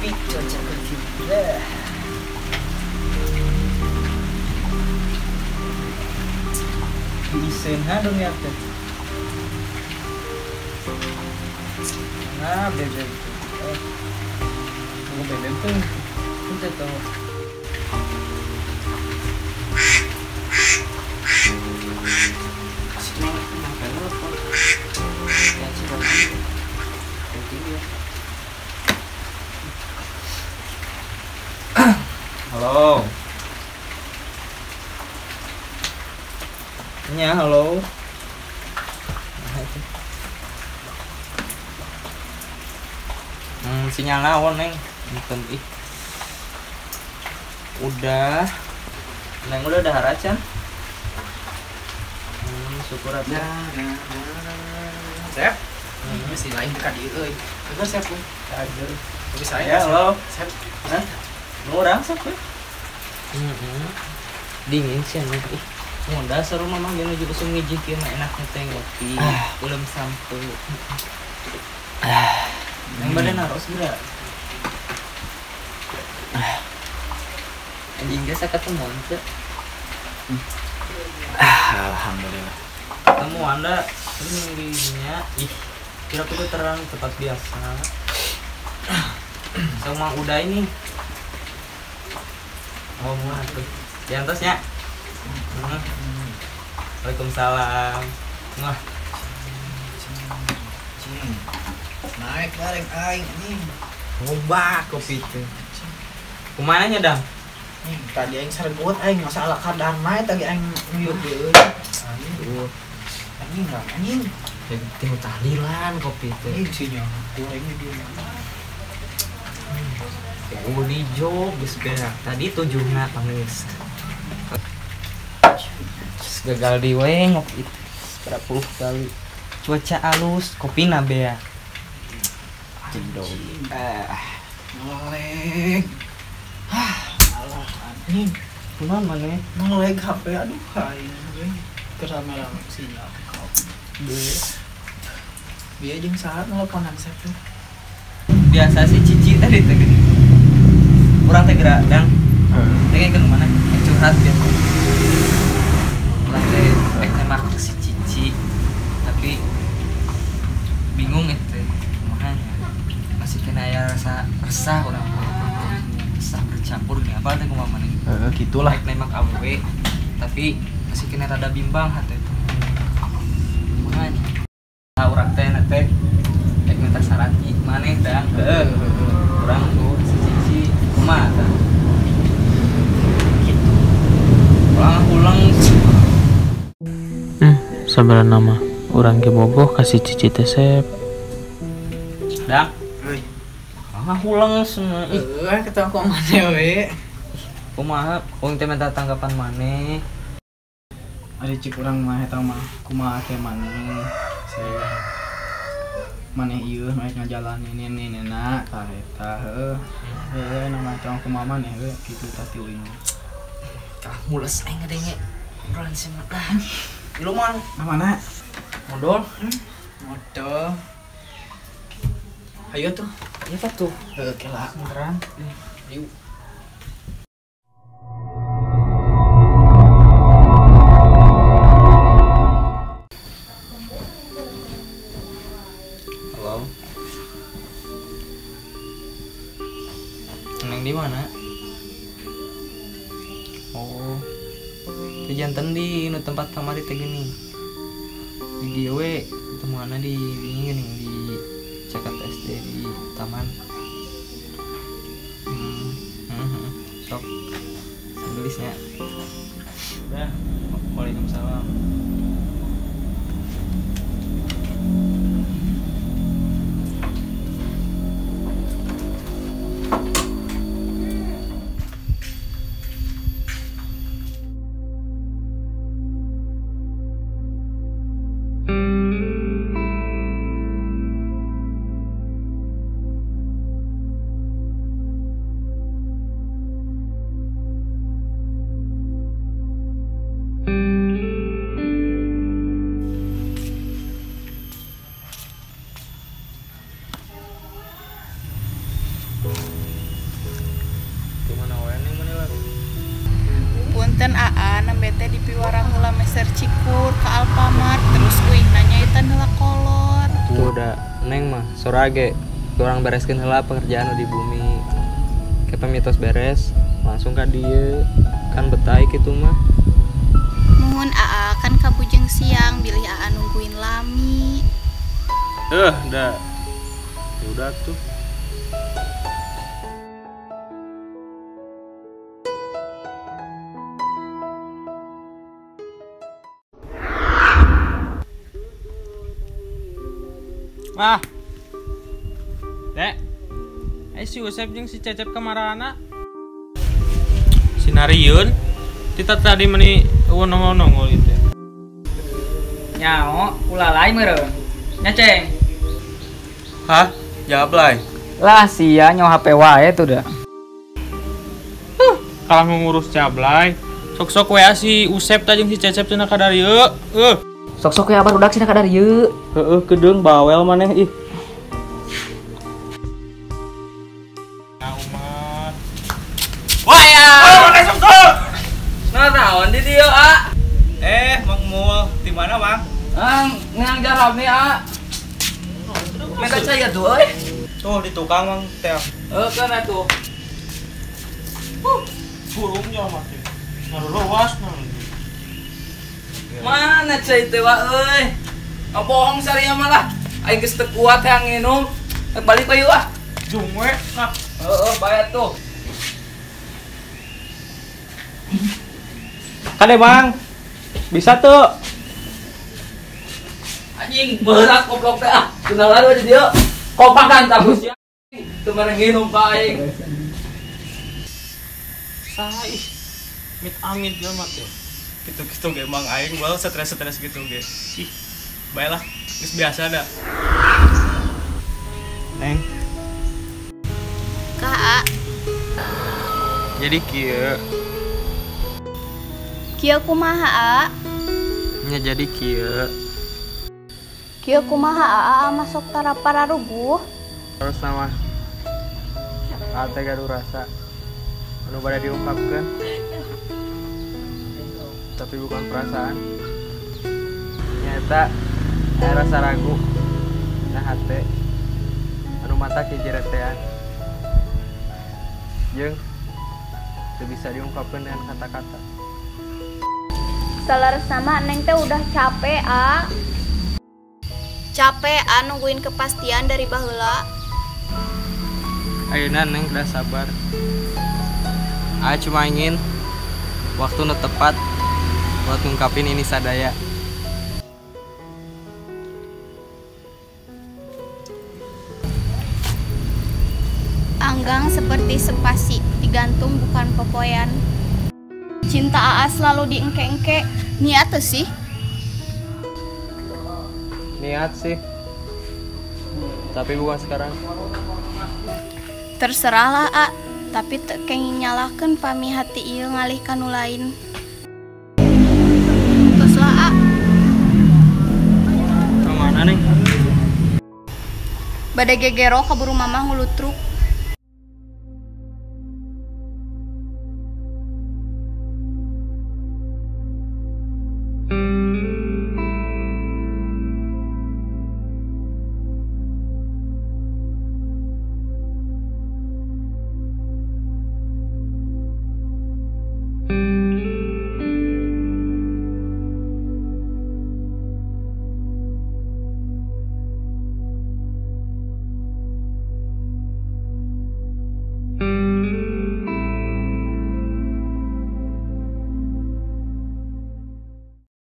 Ngopi cuaca kerja. Isen ha dunia teh. Nah, bebek. Oh, bebek tuh. Itu tuh. Halo. Ya, halo. Nah, itu. Sinyal naon, Neng? Enten ih. Udah. Neng udah dahar acan. Syukur atuh. Sep. Mesti lain dekat dieu euy. Bener Sep euy. Aduh. Tapi saya ya, halo. Sep. Hah? Nu urang Sep euy. Dingin sih nih. Ih. Mudah seru mamang dia nuju usum ngijih kieu mah enak teh ngopi. Ulem sampe. Yang badan naros geura. Anjing geus saketemuan teu. Alhamdulillah. Ketemu anda ini dirinya. Ih, kira aku tuh terang tempat biasa. Sama udah ini. Oh, mau tuh. Di atasnya. Waalaikumsalam. Wah. Naik bareng aing anjing. Ngobah kopi teh. Kumaha nya, Dang? Tadi aing sergut aing masalah kadang mah tadi aing nguyup deui. Aduh. Anjing lah anjing. Teu tahlilan kopi teh. Ih sinya goreng di dieu. Oh, di job geus beak. Tadi tujuhna pangeus. Gagal di we ngopi berapa puluh kali. Cuaca alus, kopina bea. Cendol. Ngeleg. Alah anjing. Kunaon maneh? Ngeleg HP aduh aing euy. Keur rame-rame sinyal kopi. Bieu jeung saha nelponan Sep teh? Biasa sih Cici tadi teh gini. Urang teh geura Dang. Teh ke mana? Curhat biasa. Urang teh rek nembak si Cici. Tapi bingung itu teh kumaha nya. Masih kena aya rasa resah urang. Resah bercampur nih apa teh kumaha maneh? Heeh, gitulah. Rek nembak awewe tapi masih kena rada bimbang hati itu. Kumaha nya? Nah, urang teh na teh rek minta saran maneh Dang. Heeh. Urang tuh si Cici kumaha tah? Gitu. Ulang-ulang Sabarana mah urang ge bogoh ka si Cici teh Sep. Dang. Euy. Ulang semua. Ih, heuh ketemu ku maneh we. Kumaha? Urang teh minta tanggapan maneh. Ari cik urang mah eta mah kumaha teh maneh. Saya maneh ieu naik ngajalanin ini nena tah eta heuh. Heuh nama eta kumaha maneh we kitu tah ti uing. Ah, mules aing ngadenge. Obrolan si mah. Lu mah mana? Modol. Modol. Ayo tuh. Iya tuh. Heuh kelak beneran. Yuk. Halo. Neng di mana? Oh. Teu janten di nu tempat kamari teh geuning. Di dieu we ketemuanna di dinya geuning di Jakarta SD di taman. Sok. Gelisnya. Udah. Waalaikumsalam. Punten aa nembe teh dipiwarang heula meser cikur ka Alfamart terus uihna nyaitan heula kolor. Tuh udah neng mah sorage urang bereskeun heula pekerjaan nu di bumi. Ke pamitos beres langsung ka dieu kan betai kitu mah. Nuhun aa kan kabujeng siang bilih aa nungguin lami. Dah. Ya udah tuh. Wah. Dek. Si Usep jeung si Cecep kamarana? Si Nariun. Kita tadi meni eueuh nongol-nongol itu. Nyao, ulah lain meureun. Nya ceng. Hah? Jawab lain. Lah sia nyaho HP wae tuh dah. Kalah ngurus jablay. Sok-sok we si Usep tah jeung si Cecep cenah ka dieu. Sok-sok we barudak cenah ka dieu. Heeh, kedeung bawel maneh ih. Umat. Wah ya. Oh, maneh sok. Nah, naon di dieu, A? Mang Mul, di mana, Mang? Ang, ngeang jarab nih, A. Minta cai atuh euy. Tuh di tukang, Mang, teh. Heuh, keun atuh. Burungnya mah teh. Ngaruruas nah. Mana cai teh wa euy? Ngabohong saria mah lah. Aing geus teu kuat hayang nginum. Balik we ah. Jung we nah. Heeh, bae atuh. Kade, Bang. Bisa tuh. Anjing berat goblok teh ah. Kenalan we di dieu. Kopakan tagus ya. Teu bareng nginum ka aing. Saha ih. Mit amit jelema teh. Gitu-gitu ge Mang aing bae stres-stres gitu ge. Ih. Bae lah, geus biasa da. Neng. Ka A. Jadi kieu. Kieu kumaha A? Nya jadi kieu. Kieu kumaha A masuk tara pararuguh? Terus sama ate gaduh rasa anu bade diungkapkeun. Tapi bukan perasaan. Nyata aya rasa ragu na hate anu mata kijeretean. Jeung teu bisa diungkapkeun dengan kata-kata. Sama neng teh udah capek a. Capek a nungguin kepastian dari baheula. Ayeuna neng udah sabar. A cuma ingin waktu nu tepat buat ngungkapin ini sadaya. Anggang seperti sepasi digantung bukan popoyan. Cinta AA selalu diengke-engke. Niat tuh sih? Niat sih. Tapi bukan sekarang. Terserahlah A, tapi teu kenging nyalahkeun pami hati ieu ngalih ka nu lain. Tos lah A. Ka mana neng? Bade gegero kaburu mamah ngulutruk.